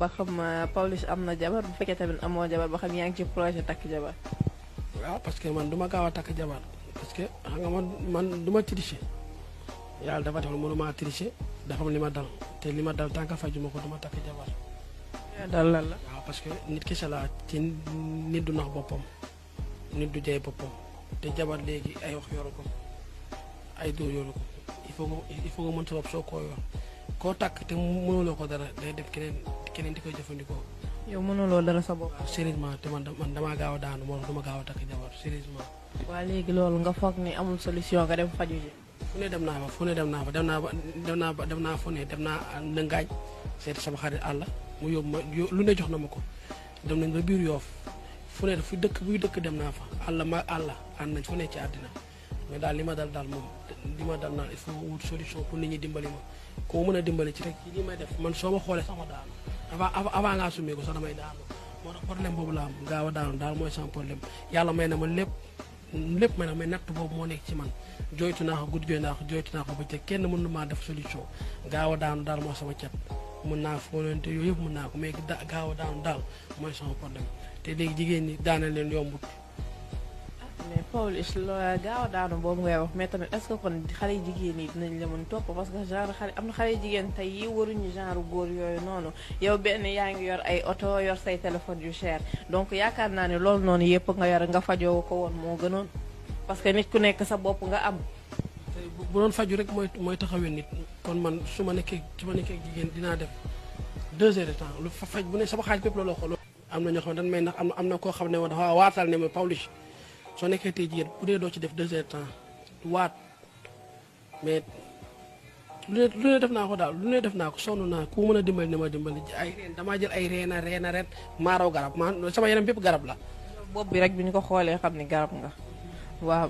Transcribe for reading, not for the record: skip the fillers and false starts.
ba xam Pawlish am na jabar bu fekkee tamit amoo jabar ba xam yaa ngi ci projet takk jabar. waaw parce que man duma gaaw a takk jabar parce que xam nga man duma tricher yàlla dafa def mënuma tricher dafa am li ma dal te li ma dal tant que fajuma ko duma takk jabar. dal lan la. waaw parce que nit ki la ci nit du nax boppam nit du jay boppam te jabar léegi ay wax yoru ko ay dóor yoru ko il faut nga mën sa bopp soo koo yor koo takk te mënuloo ko dara day def keneen di koy jëfandikoo. yow mënuloo dara sa bopp. waaw sérieusement te man damaa gaaw a daanu moo tax duma gaaw a takk jabar sérieusement. waa léegi loolu nga foog ni amul solution nga dem faju ji. fu ne dem naa fa fu ne dem naa fu ne dem naa Ndëngaañ seeti sama xarit àll mu yóbbu ma lu ne jox na ma ko dem nañ ba biir Yoof fu ne fu dëkk buy dëkk dem naa fa àll ànd nañ fu ne ci àddina mais daal li ma dal daal moom li ma dal naa il faut wut solution pour nit ñi dimbali ma koo mën a dimbali ci rek li may def man soo ma xoolee sama daanu avant ngaa sumee ko sax damay daanu moo tax problème boobu la am gaaw a daanu daal mooy sama problème yàlla may na ma lépp may na may natt boobu moo nekk ci man jooytu naa ko guddi jooytu naa ko ba ca kenn mënu maa def solution gaaw a daanu daal mooy sama cat mën naa fóonante yooyu yëpp mën naa ko mais gaaw a daanu daal mooy sama problème te léegi jigéen ñi daana leen yombut. mais Pawlish la gaaw a daanu boobu ngay wax mais tamit est-ce que kon xale jigéen yi dinañ la mën topp parce que genre xale am na xale jigéen tey yi waruñu genre góor yooyu noonu yow benn yaa ngi yor ay oto yor say téléphone yu cher donc yaakaar naa ne loolu noonu yëpp nga yor nga fajoo ko woon moo gënoon parce que nit ku nekk sa bopp nga am. bu doon faju rek mooy taxawee nit kon man su ma nekkee jigéen dinaa def 2 heures de temps lu faj bu ne sama xaalis bépp looloo xool. am na ñoo xam ne dañ may ndax am na koo xam ne dafa waatal ne ma Pawlish soo nekkee tey jigéen bu dee doo ci def 2 heures de temps waat mais lu ne def naa ko daal lu ne def naa ko sonn naa ku mën a dimbali ne ma dimbali ay reen damaa jël ay reena maaraw garab sama yaram bépp garab la. bopp bi rek bi ñu ko xoolee xam ni garab nga waaw.